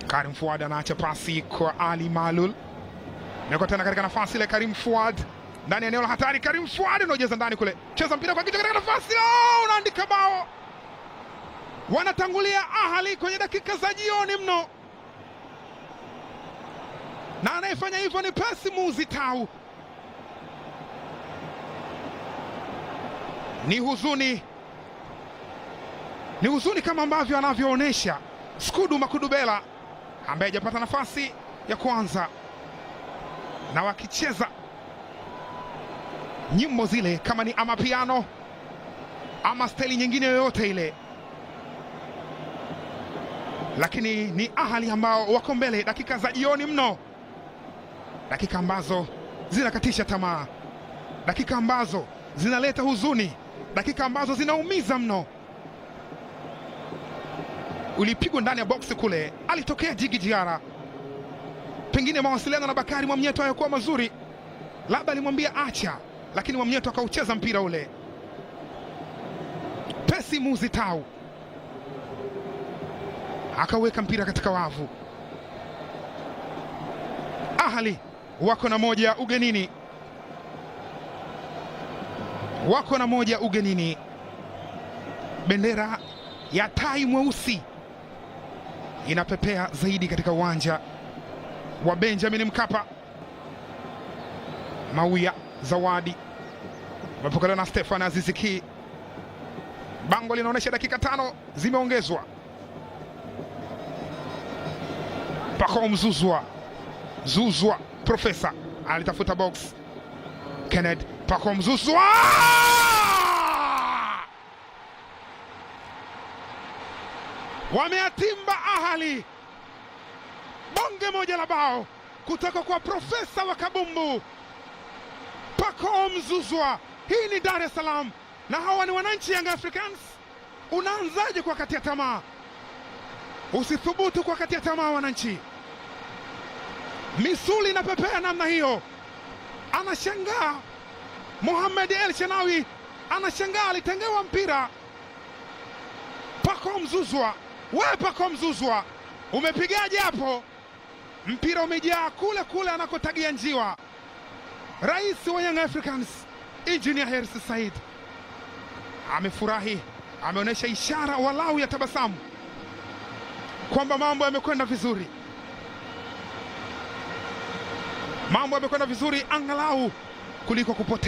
Karim Fuad anaacha pasi kwa Ali Malul. Imekuwa tena katika nafasi ile Karim Fuad ndani ya eneo la hatari. Karim Fuad anaojeza ndani kule, cheza mpira kwa kichwa katika nafasi, oh, unaandika bao. Wanatangulia Ahli kwenye dakika za jioni mno, na anayefanya hivyo ni Percy Muzitau. Ni huzuni, ni huzuni kama ambavyo anavyoonyesha Skudu Makudubela ambaye hajapata nafasi ya kwanza, na wakicheza nyimbo zile kama ni amapiano ama staili nyingine yoyote ile, lakini ni Ahli ambao wako mbele dakika za jioni mno, dakika ambazo zinakatisha tamaa, dakika ambazo zinaleta huzuni, dakika ambazo zinaumiza mno. Ulipigwa ndani ya boksi kule, alitokea Jigi Jiara. Pengine mawasiliano na Bakari Mwamnyeto hayakuwa mazuri, labda alimwambia acha, lakini Mwamnyeto akaucheza mpira ule. Percy Muzitau akaweka mpira katika wavu. Ahli wako na moja ugenini, wako na moja ugenini. Bendera ya tai mweusi inapepea zaidi katika uwanja wa Benjamin Mkapa. Mauya Zawadi amepokelewa na Stefan Aziziki. Bango linaonyesha dakika 5 zimeongezwa. Pacome Zuzwa, Zuzwa profesa alitafuta box. Kenneth Pacome Zuzwa wameatimba Ahli bonge moja la bao kutoka kwa profesa wa kabumbu Pacome Zuzwa. Hii ni Dar es Salaam na hawa ni wananchi Young Africans. Unaanzaje kwa katia tamaa? Usithubutu kwa katia tamaa wananchi. Misuli inapepea namna hiyo, anashangaa Mohamed El Shenawi, anashangaa alitengewa mpira. Pacome Zuzwa, we Pacome Zuzwa, umepigaje hapo? Mpira umejaa kule kule anakotagia njiwa. Rais wa Young Africans Engineer Hersi Said amefurahi, ameonyesha ishara walau ya tabasamu kwamba mambo yamekwenda vizuri, mambo yamekwenda vizuri angalau kuliko kupoteza.